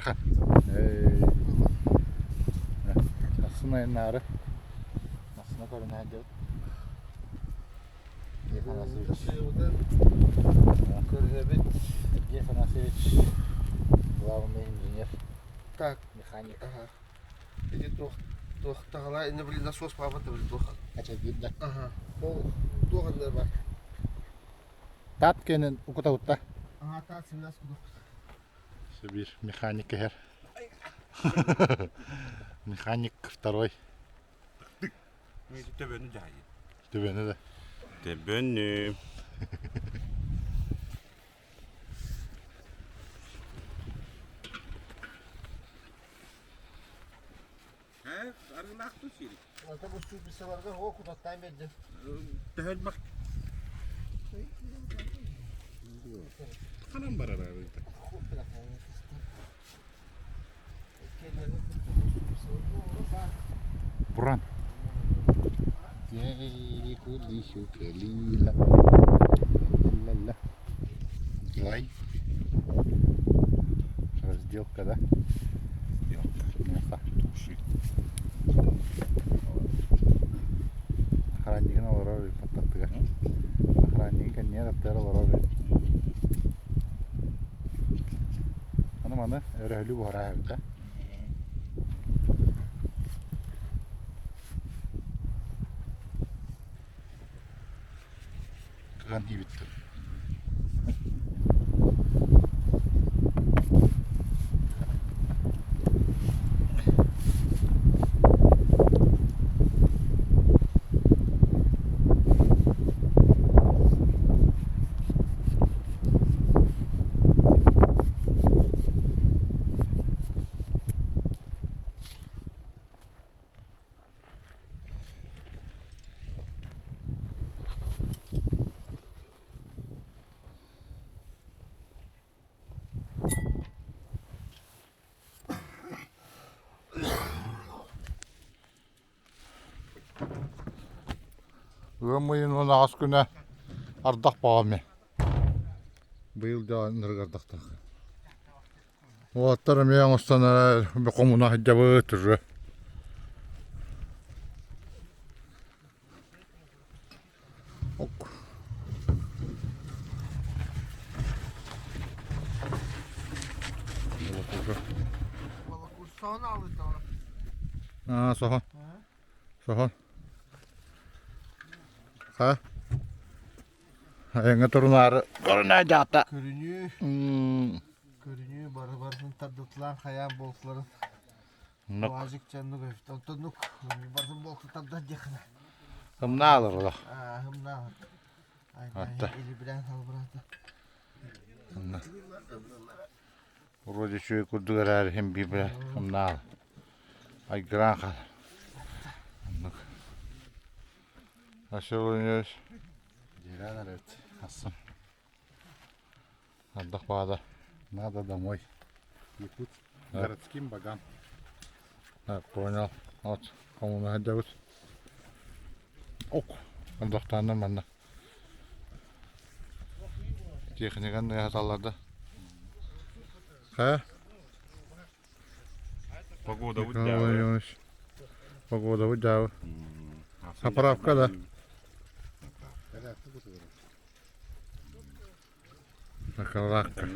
Дархан. Массыына айаннаары. Массыына көрүнэ сылдьабыт. Сергей Афанасьевич. Көрүнэбит. Сергей Афанасьевич, главный инженер. Так. Механик. Ага. Ити туох туох таҕала инне блин насос паапа табыл туох. Качайдыыр да. Ага. Ол туох аннар бар. Тап кэнин укутабытта. Ага, таат 17 кудук. Биир механик кэһэр. Механик второй. Төбөнү дьаһайыы. Төбөнү да. Төбөнү. Арыылаах тус сири. Ата бу сүүрбүсэлэргэ оо кутаттаан биэрдим. Төһөлбөх. Ханан барар арыыта? Буран. Лай. Разделка, да? Мясо. Туши. Охраннигын олорор аттыгар. Охраннигын кэннигэр аттыгар олорор Аны маны өрөһүлүү буһараа эбит да. Кыган диибиттэр. Ыам ыйын 18 күнэ ардах баҕа Быйыл да ынырык ардахтаах. Уолаттар эмиэ оҥостон эрэ хомуна сылдьабыт уже. Ок. Аа, соһо. Соһо. Ха? Айаҥҥа турунаары көрүнээ дьаата. Көрүнүү. Көрүнүү бары барытын тардытылаан хайаан буолтуларын Лазик чаннук онтоннук барытын буолту тардан диэххинэ. Ымнаалар олох. Аа, ымнаалар. Атта. Или билэн салбырата. Вроде үчүгэй курдук эрээри иһин биир билэ ымнаал. Айгыраан хаал. Оннук. Василий Владимирович. Диран эрэт. Ассам. Ардах баада. Надо домой. Якут городским богам. Так, понял. Вот, коммуна сылдьабыт. Ок, ардахтааннар манна. Техниканы ыһаталлар да. Ха? Погода Николай Владимирович. Погода выдява. Заправка, да? Накалаакка.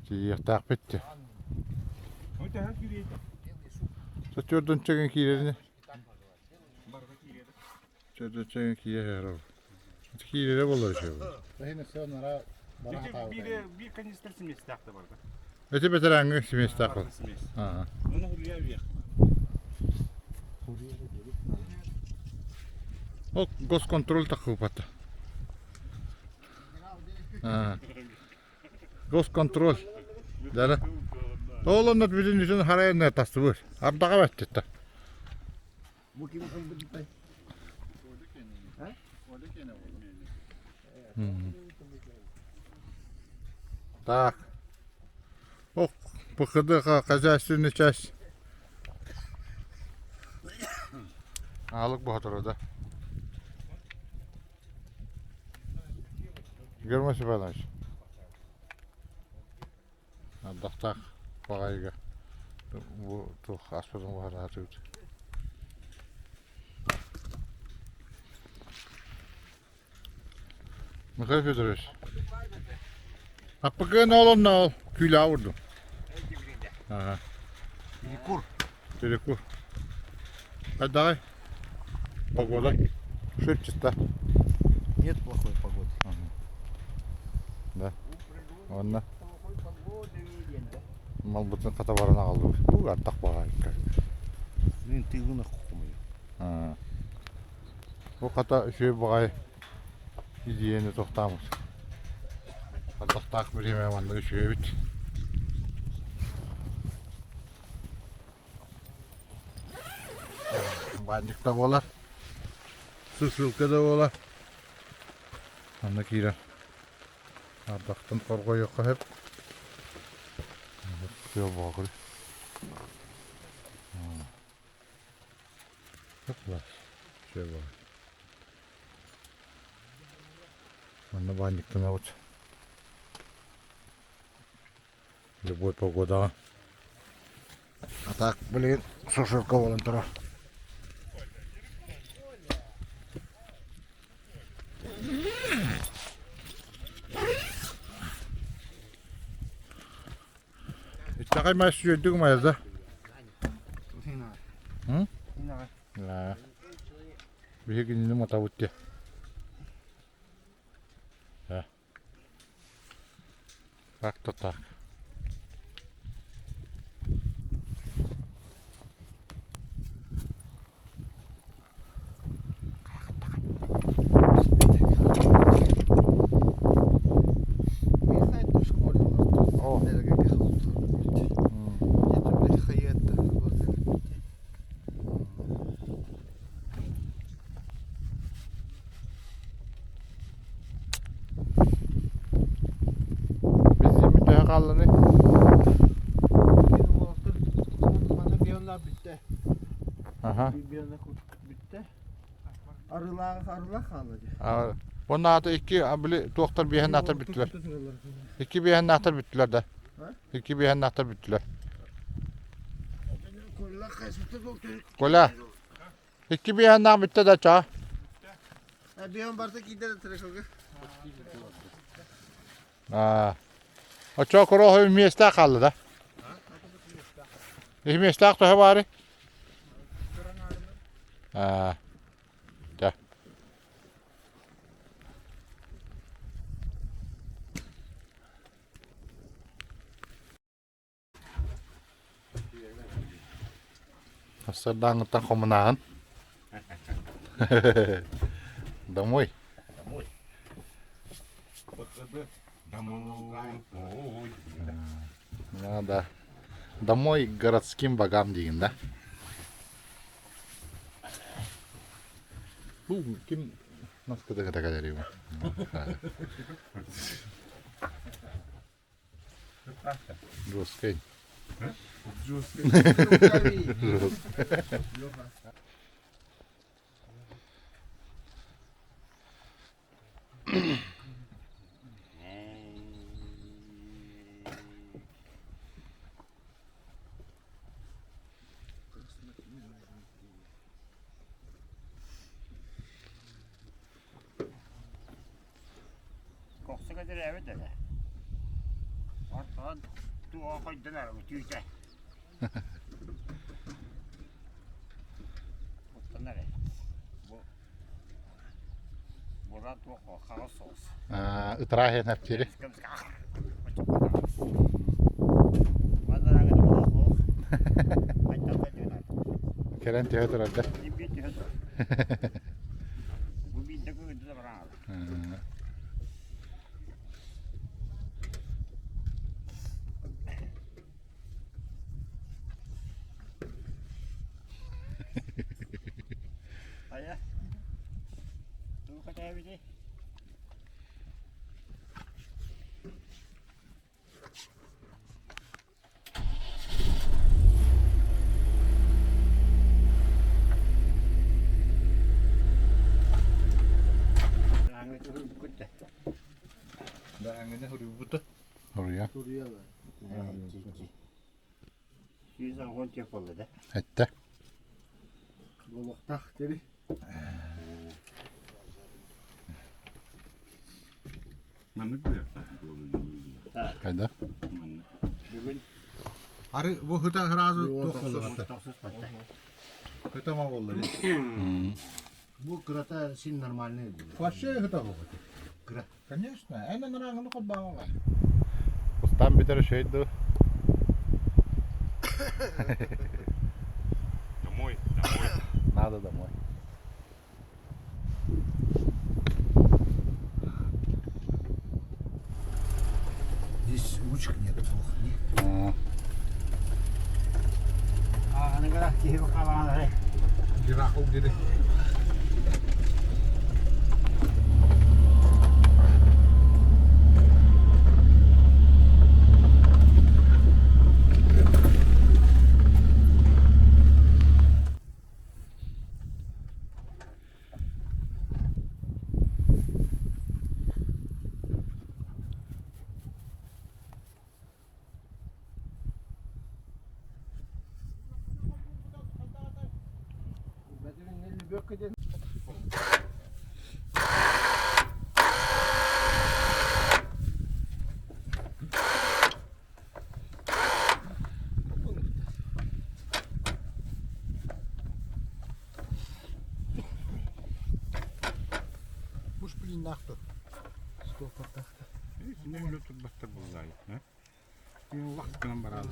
Тиийиэхтээхпит дии. Төрдүн чэгин киирэрини. Төрдүн чэгин киирэр. Киирэрэ буолар үчүгэй. Биир канистр сместээх да барда. Эти бэтэрэҥҥэ сместээх бол. Оны хулуйа вверх. Ол госконтроль таххыппата. Госконтроль. Дара. Ол онно бүтүн бүтүн харайын тастыбыр. Ардаға бәттетті. Так. Ох, ПХД хозяйственная часть. Аалык боһоторо да. Герман Степанович. Ардахтаах баҕайыга бу туох аспытын уһараатыбыт. Михаил Федорович, аппыкыан ол онно ол күүлэҕэ уурдум. Ага. Перекур. Перекур. Хайдаҕай? Погода. Шип чиста. Нет плохой погоды. Да. Онно малбытын хата баран аҕаллыбыт. Уу, ардах баҕайыкка. Мин тыылын хомуйу. Бу хата үчүгэй баҕайы идиэйэни тохтоомут. Ардахтаах бириэмэ маннык үчүгэй эбит. Баанньык да буолар, сушилка да буолар. Манна киирэн ардахтан хорҕойуохха сөп. Тыал боҕокур. Манна баанньыктанабыт. Любой погодаҕа. А так, блин, сушилка буолан турар. Иттэҕэй мас үөрдүк умайар да? Биһиги кинини матабыт диэ. Как-то так. О. Бензиммит төһө хаалланый? Аха. Арылаах арылаах хаалла дии. Уонна аата икки били туохтар биэһэн бүттүлэр. Икки биэһэн наахтар бүттүлэр да. Икки биэһэн наахтар бүттүлэр. Коля, икки биэһэн наах бүттэ да чаа. Биэһэн барыта киирдэ трекалга. Оччо короһу миэстэ хаалла да. Миэстээх төһө баары? Аа. Да. Сарсыардааҥҥыттан хомунааһын. Домой. Домой. Домой. Надо. Домой к городским богам диигин да? Бу ким наскыда кэлэрий Жесткий. Жесткий. Кохсо кэтэрээбит этэ. Ортоон туоҕа хойдон эрэ түүтэ. Оттон эрэ. Бу буран туох хаҕыс соҕус. Ытыраах иһэн Кэлэн түһэ турар да. Хайа? Тугу кэтээбитий? Ааҥҥыны суруйбута. Суруйа. 110 буолла да. Этте. Буолуохтаах дери. Маннык быар. Хайда? Бүгүн Ары бу хыта сразу туох боллар. тохсус батта. Хыта ма боллар. Бу кырата син нормальный. Вообще хыта боллар. Кыра. Конечно, эн анарааҥыны холбааҕа. Устан бүтэр үчүгэй дуу? Домой, домой. Надо домой. Здесь ручек нет, плохо. Не? А, Ааныгара киһи хаалаҕалары. Геракл дири. Буш блин нахту. Сине өлө турбаттар буллай. Лах гынан барады.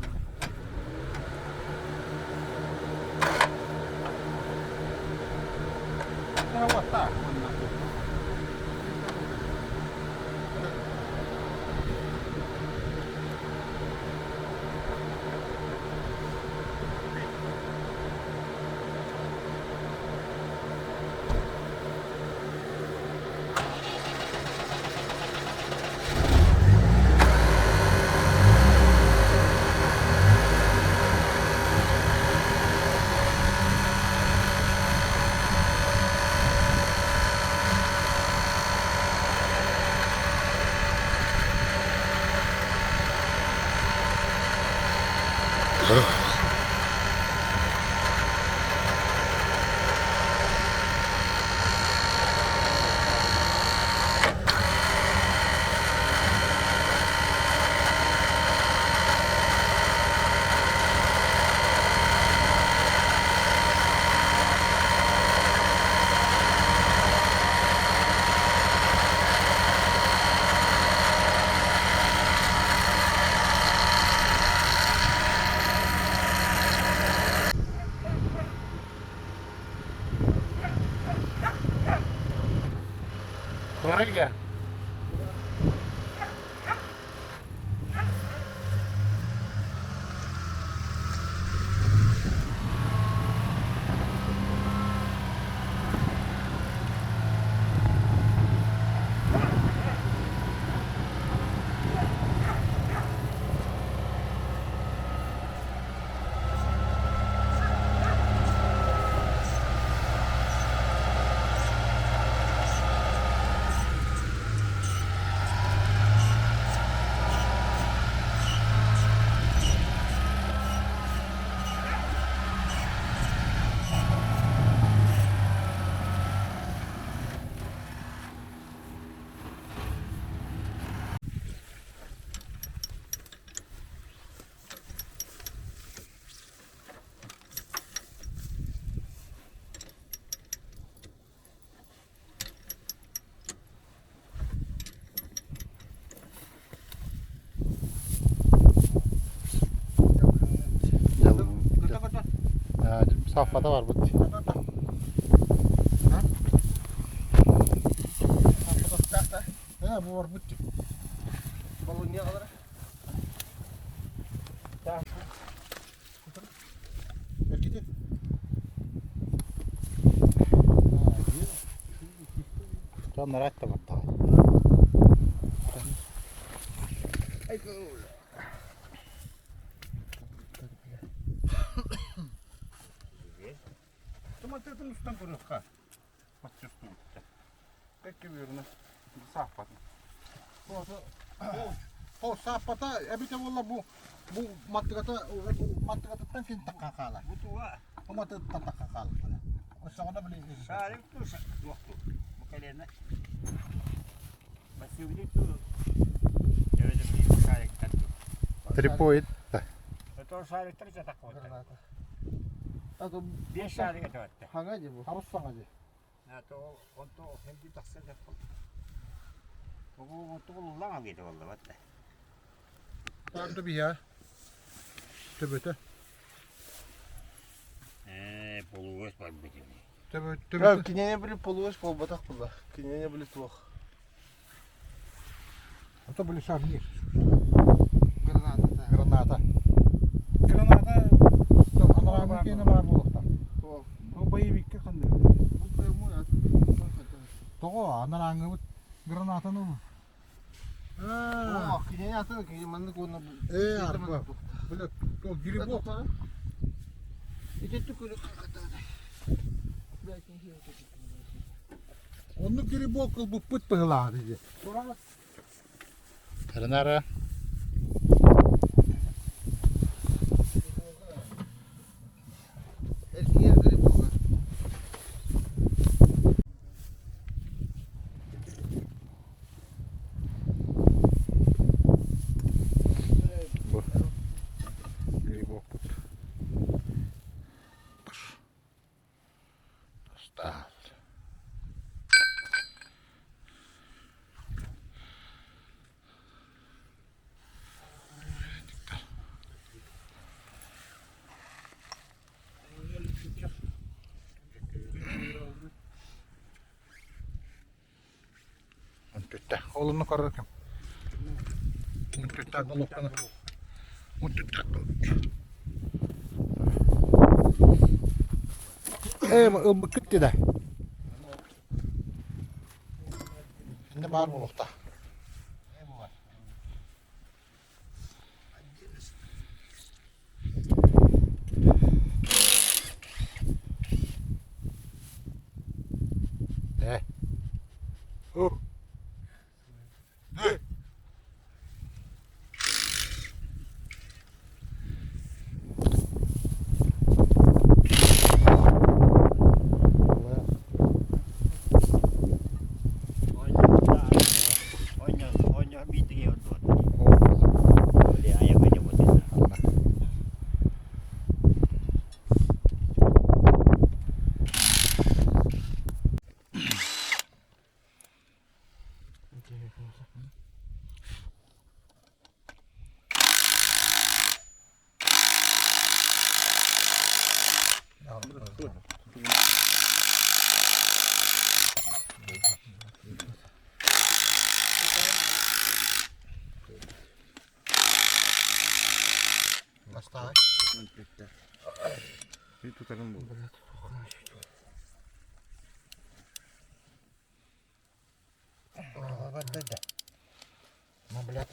Koray gel. Safhada var bu. Ha bu var bu. Баллон не алар? Эргити. Там нарать-то вот давай. Томатетін үстен көріққа. Батчы үстін. Тәкке бүйіріне. Сақ батын. Сааппата эбитэ буолла бу бу маттыгата маттыгатыттан кин такка хаалар. Бу туга? Бу маттыгаттан такка хаалар. Оччоҕуна били Шарик ту туохту. Бу кэлиэнэ. Пассивный ту. Эбэтэ били шариктар ту. Трипоид. Это шариктар жатак вот. Граната. А то Бес шарик это вот. Хага же бу. Харус саҥа дии. А то онто хемди тахса жатпал. Бу тугуллаң алгыйды болла батта. Тарды биһа. Төбөтө. Ээ, полуось бар битини. Төбө Төбө. төбөтө. Кинине били полуось болбатах була. Кинине били туох. Ото били шарнир. Граната. Граната. Граната Анараамын киэнэ баар буолуохтаах. Туох. Бу боевикка ханна? Бу прямой атын. Тоҕо анарааҥҥыбыт гранатаны ыл. О, кинине атын кинине маннык уонна Ээ, арба. Бля, ол грибок. Ити түкүрүк хатаада. Оннук грибок ылбыппыт быһылаах дии. Каранара. Эркиер грибога. Бу грибокпут. Тастаал. Түттэ. Олунну көрөр кем. Түттэ голубканы. Түттэ. Ээ, ылбыккыт да. Şimdi бар булукта. Э. О. Э. Онно онно биитиге отуот. Оли аяга жабытын. Бастай. Bir tutarım bu. Ну, блядь,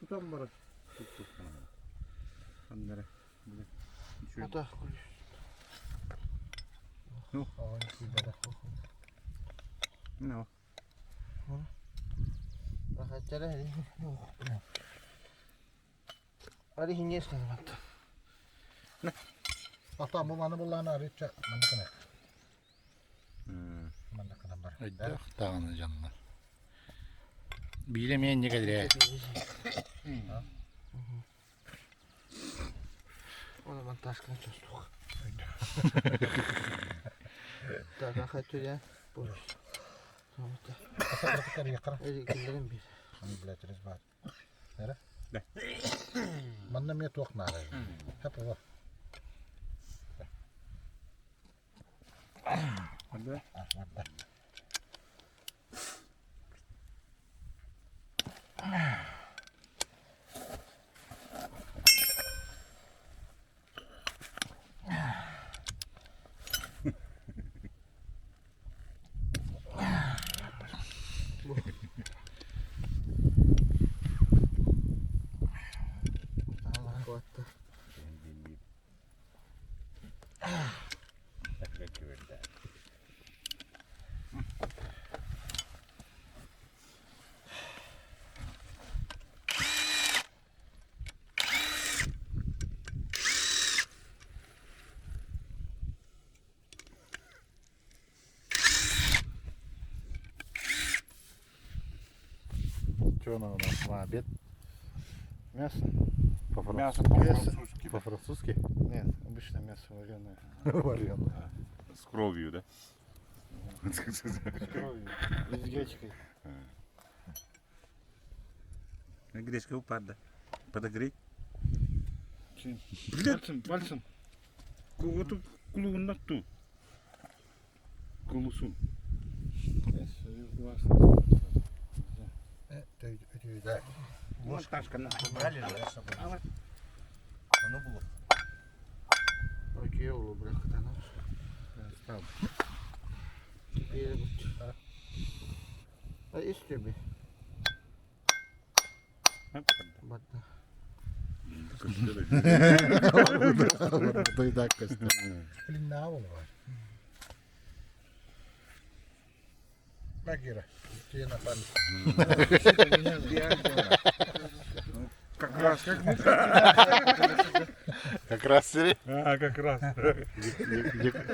Tutan bara. Tut tut. Kandara. Şöyle. Ата. Ne o? Ахатара. Ари хинес калмат. Ата бу маны булланы арыча мандыкына. Мандыкына бар. Өйдөөх даҕаны дьоннор. Биирэ эмиэ инньэ кэлиэ. Оны монтажка чувствую. Так, ахатара. Бу. Киллерин бир. Блядь, резбар. Нere? Манна мне туох наада. Хап ола. Hadi. Allah kovatta. Что у нас на обед? Мясо? Мясо по-французски. По-французски? Нет, обычное мясо вареное. Вареное. С кровью, да? С кровью. И с гречкой. Гречка упада. Подогрей. Пальцем, пальцем. Кого-то кулуннатту. Кулусун. Ложка на. Брали же, да, с собой? Оно было. Окей, бля, А есть тебе? Бадда. Дойдак көстө. Блин, на ол бар. Багира. Тебе на память. Как раз. Как раз сири. А, как раз.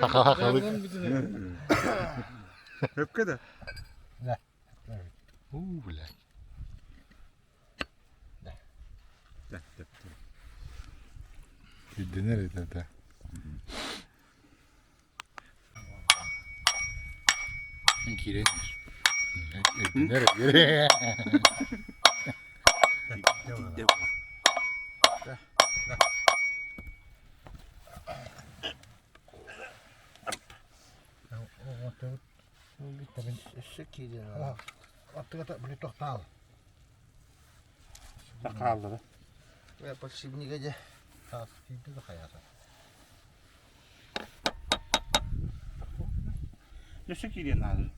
Хахалык. Өпкө да. У, блядь. Да, да, да. Dinner это. Кире. Dinner. Өссө киирэн. Аттыгата били тохтаал. Такалды да. Я подшипника де. Таас тиийдэ да хайата. Өссө киирен надо.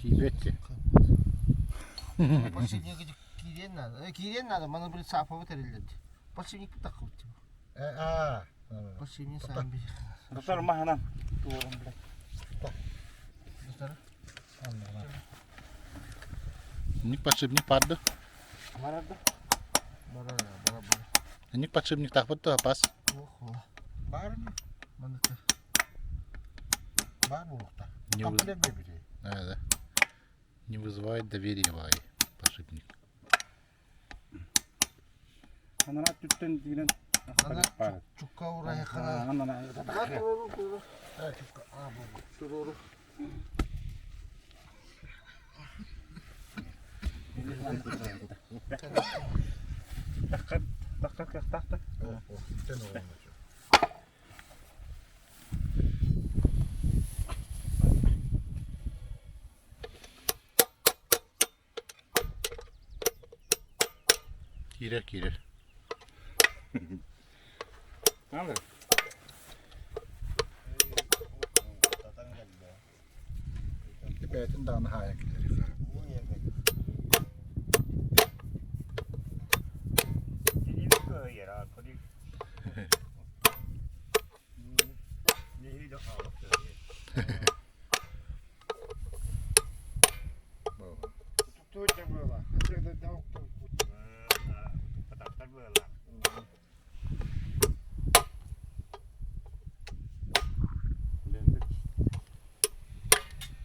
Тибетти. Подшипника де киирэн надо. Киирэн надо, маны блин сапа бітірілді. Подшипник так қылып. Э аа. Подшипник сам бер. Достар маханан. Туорам, блядь. Достар. Ник подшипник парды. Барады. Бара, бара, бара. Ник подшипник тахпытты апас. Охо. Бар Маны бар булукта. Не Комплект бери. А, да. Не вызывает доверия вай подшипник. Анана түттен дигенен. Ана чукка урай хана. Анана. Туруру, туруру. Туруру. Такка такка такка. Сен оğlum. Кире кире. Алыр. Бәтин дааны хаян килер.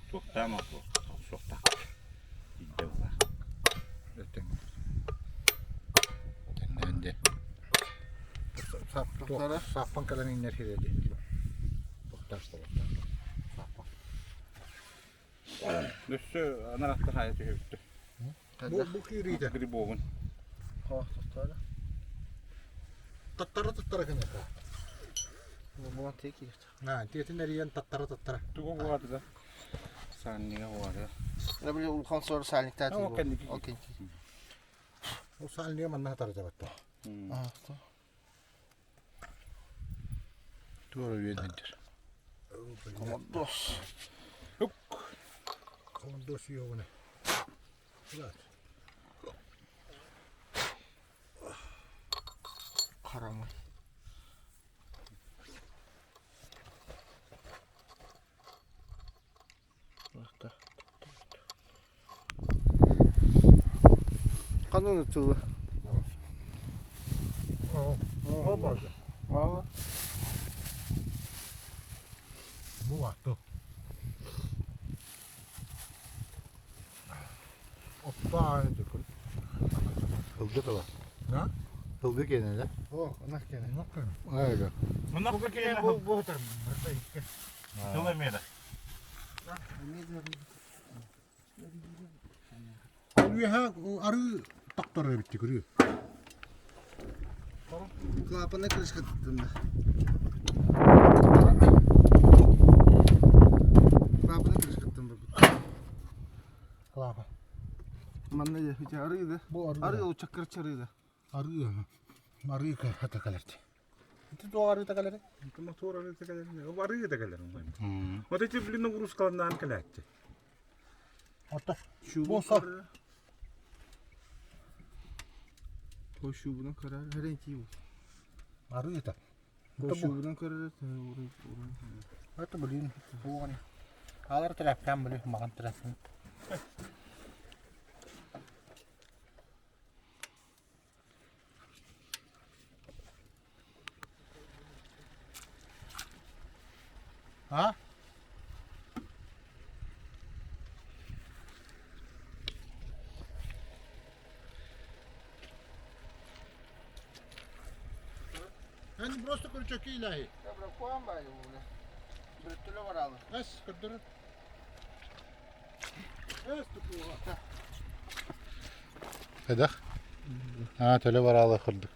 Тоқтама, соқта. Идде була. Тенненде. Сап саппан калан иннер хиреди. Тохтар Саппан. Өссө анаратты хая түһүптү. Бу бу кириде. Грибогун. Ха, тоқтар. Таттара таттара кene. Бұған тек керек. На, тиетин эриен таттара таттара. Тугу буады да. Саннига буады. Я блин, улхан сор сальник О, кәнеки. Окей. Ол салния манна тара жабатта. А, Тура үйенендер. Командос. Командос йогуна. Булат. Қарамай. Қанын ұтылы. О, боже. Ала. Бу ватты. Бааны түкүр. Ылгы тыла. Ha? Ылгы киэнэ да? О, ынах киэнэ. Ынах киэнэ. Айга. Ынах киэнэ. Бу бу тар. Тыла мера. Үөһэ арыы тохтор эбитти көрүү. Клапаны крышка тыттым да. Клапаны крышка тыттым бу. Клапа. Манна я хотя арыы да. Бу арыы. Арыы ол чаккырчы арыы да. Арыы. Арыы хата кэлэрти. Ити туох арыыта кэлэрэ? Мотор арыыта кэлэр. Арыыта кэлэр. Вот эти блин нагрузкаларынан кэлээччи. Отто. Шубун Бу сор. По шубунан карар хәрен бу. Арыыта. По шубунан карар Это блин. Буган. Алар тряпкам блин, маган тряпкам. А? Yani просто крючок ilahi. Добро, куам бали уле. Бүртүлө баралы. Эс көрдөрөр. Эс тупуга. Эдах. А, төлө бараалы кырдык.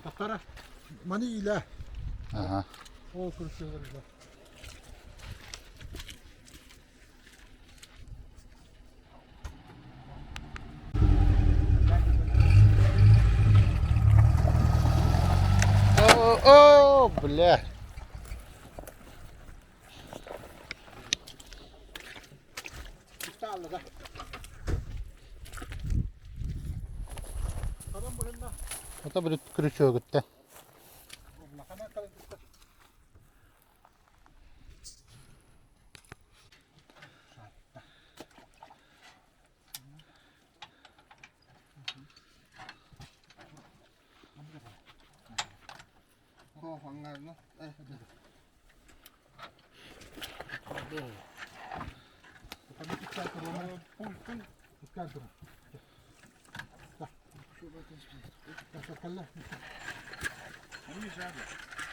Taktara. Mani ilah. Ага. Ол крючок ilah. О, о, бля. Алла да. Adam bulunma. Ата бір крючок өтті. Улахана калын. Ко хангарны. Э.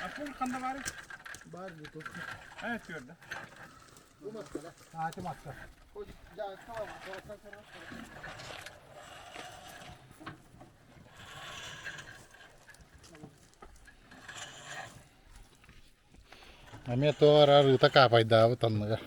Апул канда бар? Бар бу то. Evet gördüm. Hatim attı. Ya tamam. Tamam. Аме тоғар арыта капайдабы танныга.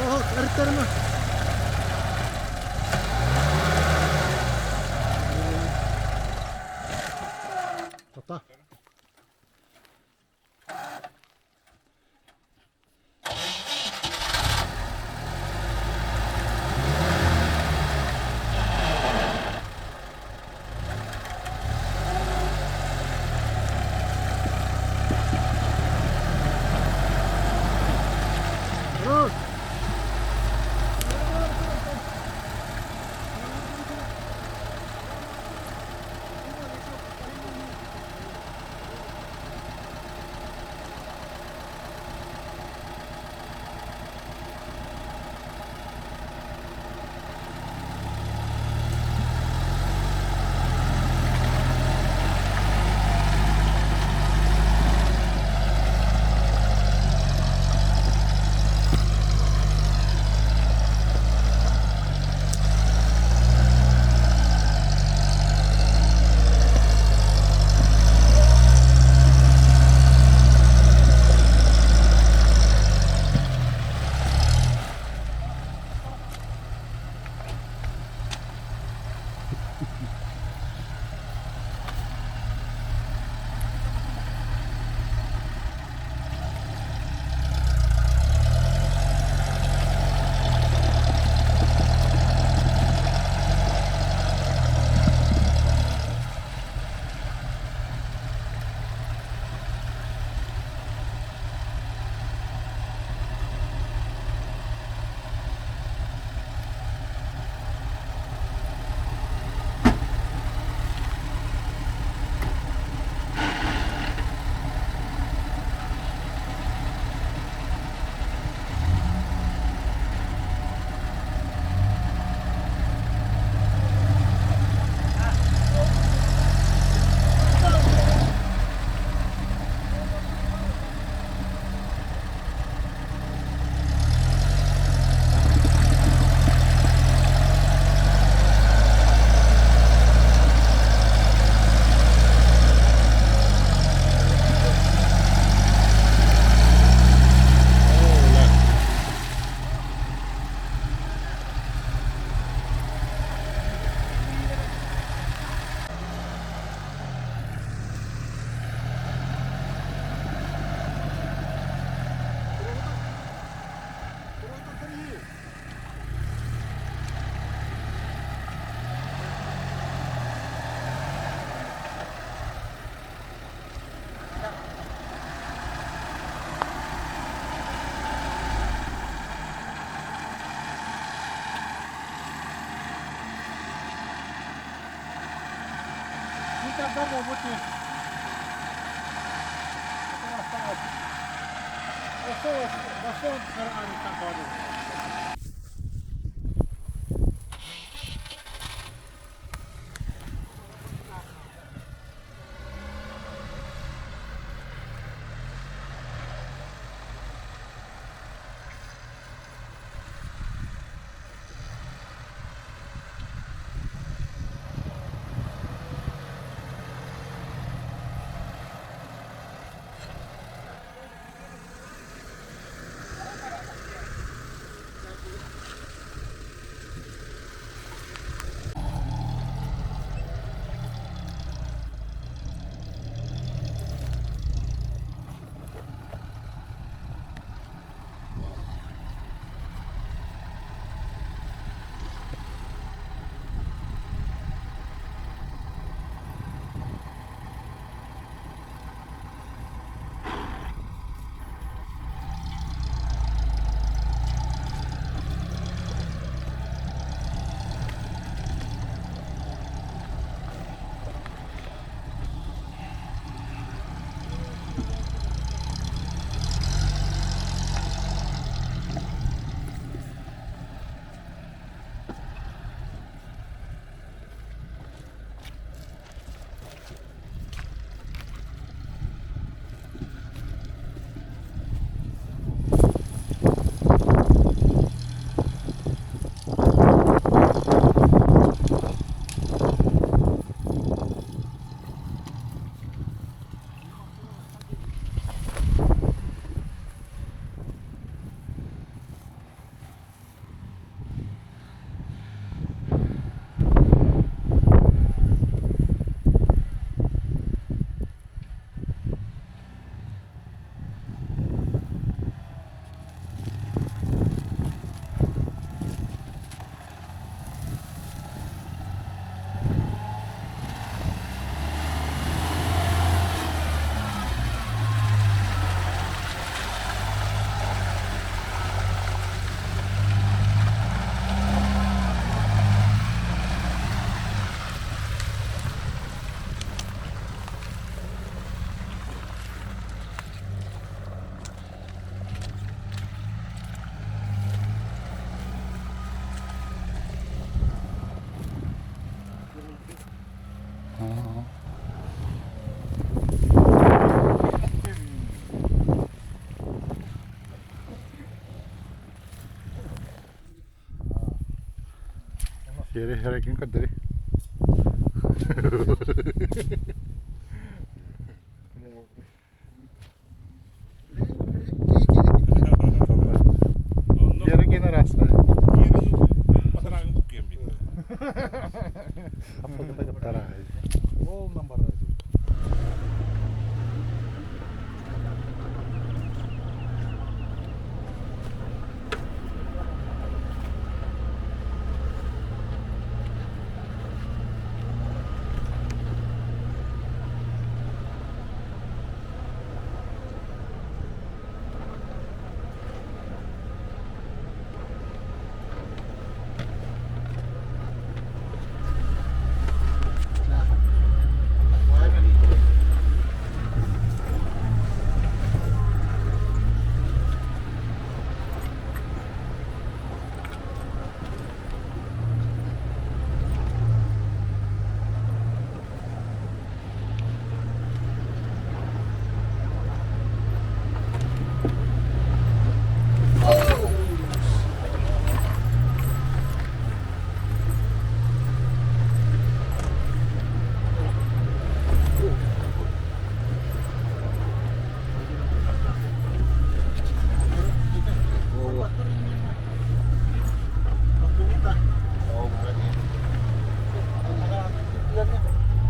Oh, eriterme. Tata. Сиэри сэрэгин көрдөрүй. Ярыгин араста.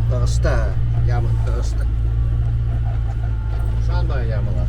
Таҕыста, яман таҕыста. Саамай ямалар.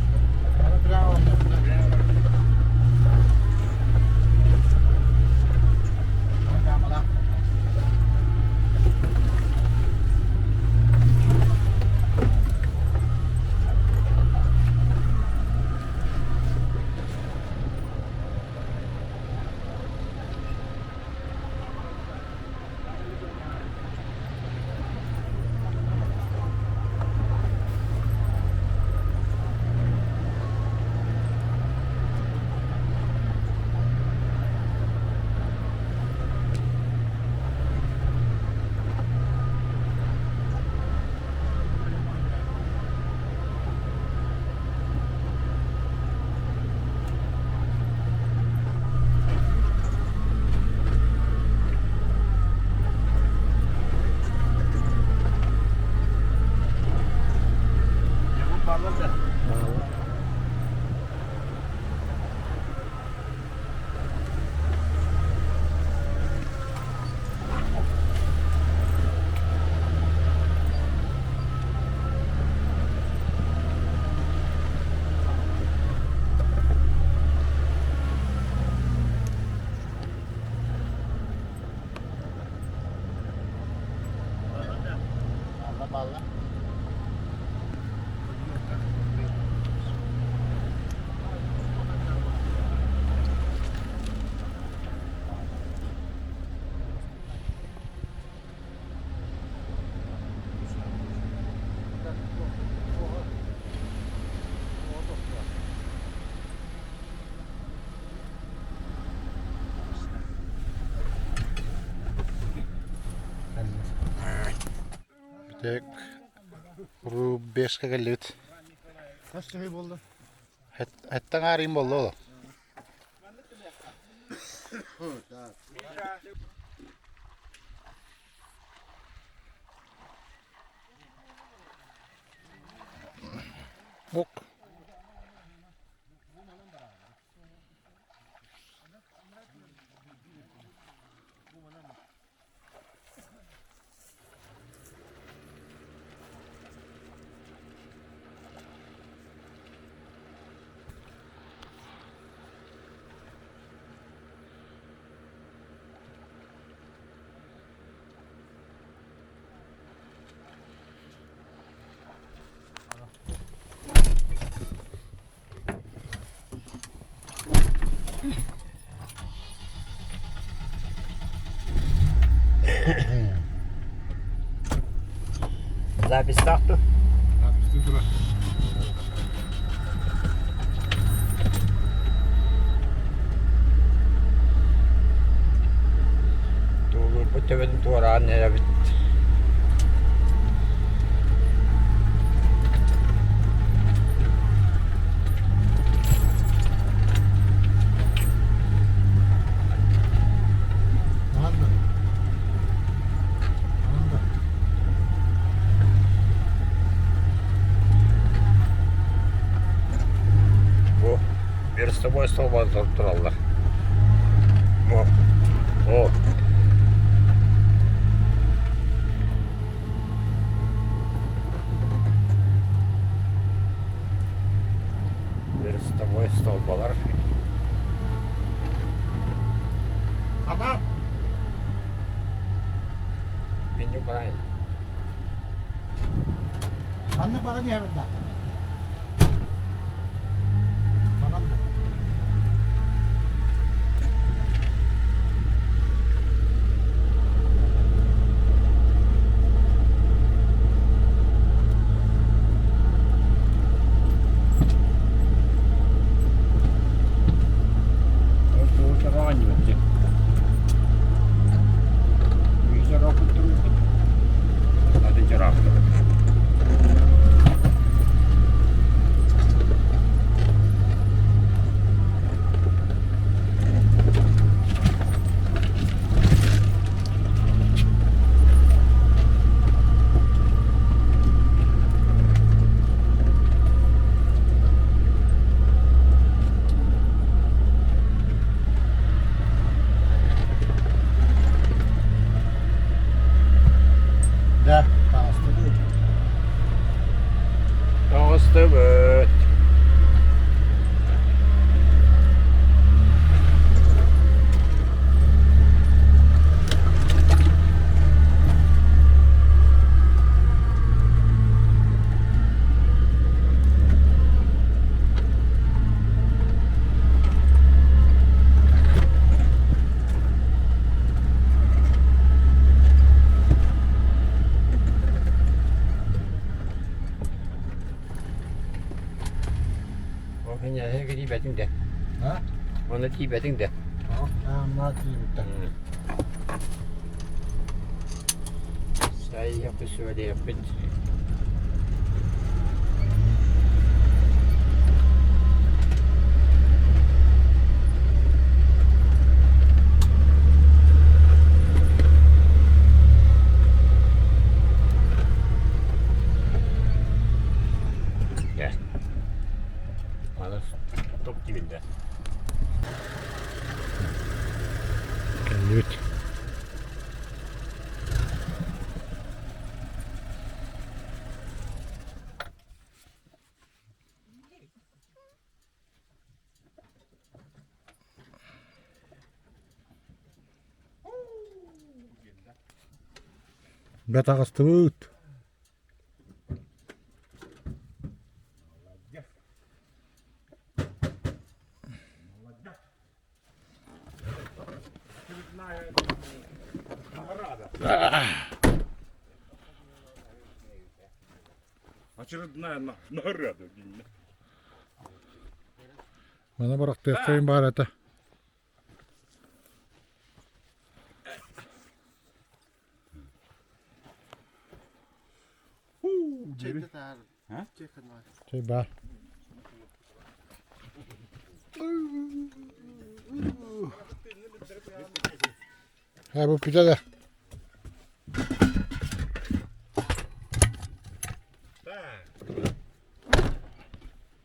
Бүтэк Рубежка кэллибит. Хас чаһый буолла? Эттэн аарыйым буолла ол. Ок. Записьтаах дуо? Туулуурбут төбөтүн туораан эрэбит. Бу верстовой столба тураллар. Бу. О. Верстовой столбалар. Ана! Меню барайын. Ханна баран иһэбин да? Манан да. Да, таҕыстыбыт. Таҕыстыбыт. Ол тиийбэтиҥ да. А? Онно тиийбэтиҥ да. Ааммаа тиийбиттэр. Сайыахпыт сүбэлиэхпит. Gel. Bana top dibinde. Кэллибит. Бэт аҕыстыбыт. Очередная награда динне. Мана барахтыаххайын баар этэ. Чэй баар. Ha bu pide de.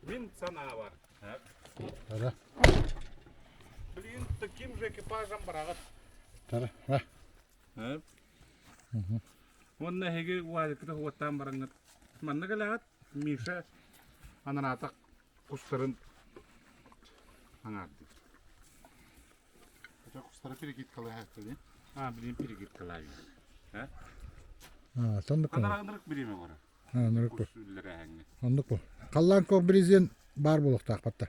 Мин санаабар. Тара. Блин, таким же экипажем бараҕыт. Тара. Ha. Уонна эһиги уазиккыта уоттаан бараҥҥыт. Манна кэлэҕит Миша анараатах кустарын аҥаардыыр. Кустары перекидкалаһааттыгын. А, блин, перекидкалаайын. А, соннук. Анараҕынырык бириэмэ барар. А, нырык бу. Кус үллэрэһэҥҥэ. Оннук бу. Халлаан куох брезент баар буолуохтаах батта.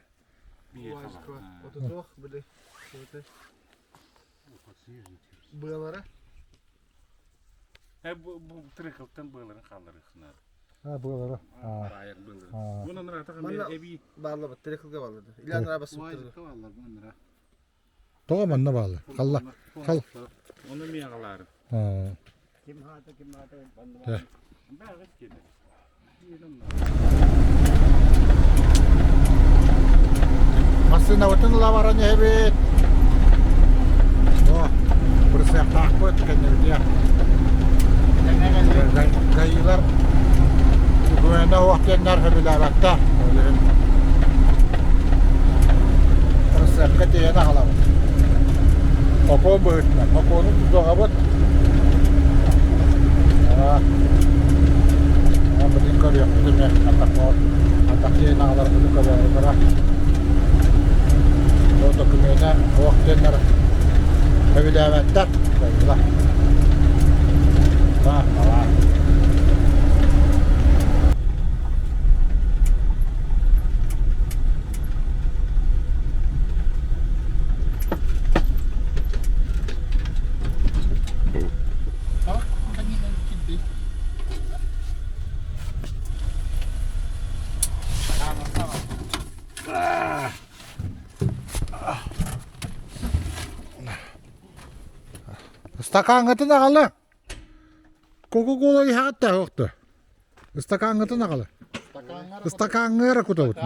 Отутуох били. Быалара. Бу трекалтан быаларын хаалларыахсынаар. А, быалара. Баайар быалары. Бу анараатах эбии Бааллабат, трекалга бааллады. Или анара басыптыр. Тоҕо манна бааллар? Халла. Хал. Оны миагалаары. Ким хаата, ким хаата, Да. Бааҕыт киэнэ. Массыынабытын ыла баран иһэбит. О, бырысыахтаахпыт кэннибитиэ. Гаилар докумена суох диэннэр сөбүлээбэттэр. Ол иһин бырысыапка тиийэн аҕалабыт. Сокуон быһыытынан сокуону тутуһабыт. Бытын көрүөхпүт эмиэ атах диэн аҕаларбытын көрөөрү Ол докумена суох диэннэр сөбүлээбэттэр. Ыстакааҥҥытын аҕала. Кока-кола иһэҕит да суохту. Ыстакааҥҥытын аҕала. Ыстакааҥҥа эрэ кутабыт.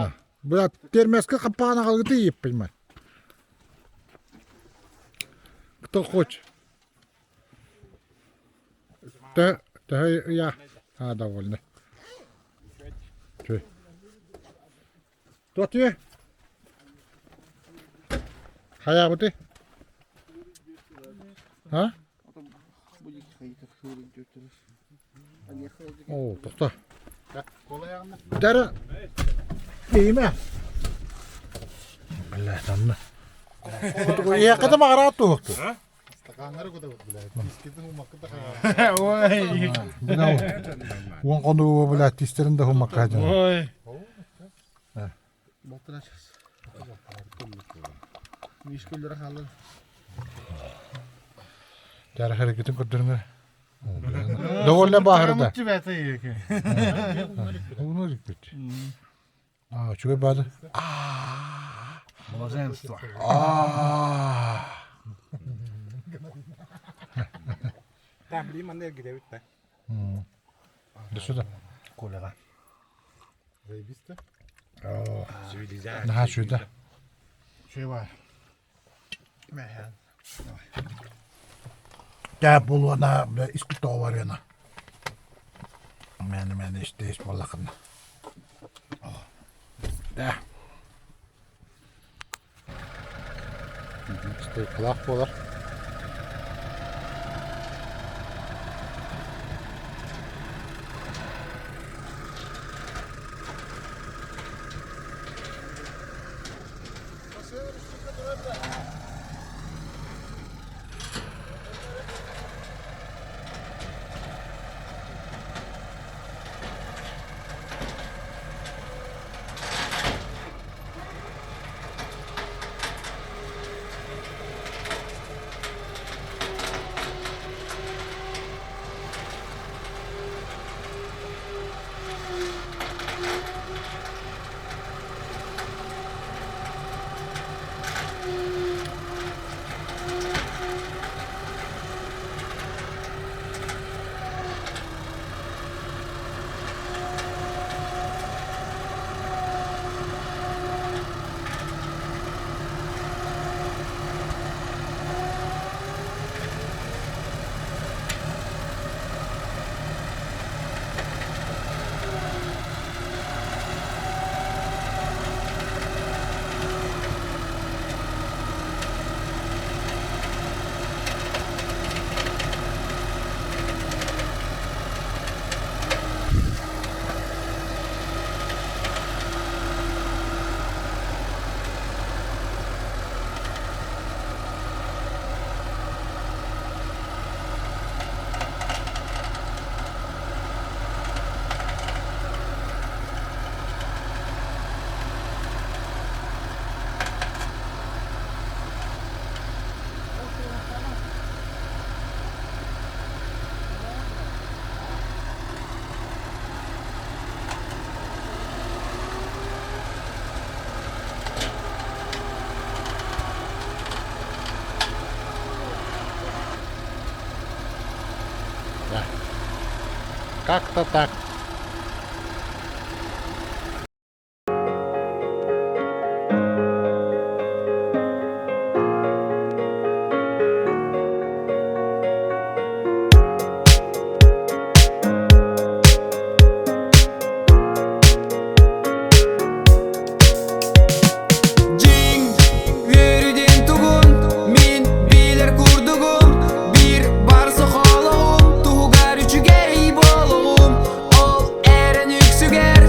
Бля, термеска хаппаан аҕалгыты ииппин Кто хочет? Төһө я а, довольны. Туох Хайаабыты? А? Оо, тохто. Дара Иимэ. Бля, танна. Иэххэ маҕараат туһукту. Стаканнары кутабыт, блядь. Тискитин умаккыта хайа. Ой. Уон хонугу, блядь, тистерин да хумакка Ой. Болтuna час. Мишкөллөрө хаалан. Дара харакетин көрдөрүңөр. Довольно баһырда. Уну рикпит. А, үчүгэй баады. Блаженство. Та, блин, манна эргитэбит да. До сюда. Коляга. Заебись-то. Наһаа үчүгэй да. Үчүгэй баар. Мэһэн. Даа буолуона искусство барыана. Мээнэ мээнэ истэ ис буоллахына. Да. Стейкалаах буолар. Как-то так. Дьиҥ үөрүүдэн тугун мин билэр курдугум Биир бар сохолоҕум туһугар үчүгэй буолуҕум Ол эрэн үксүгэр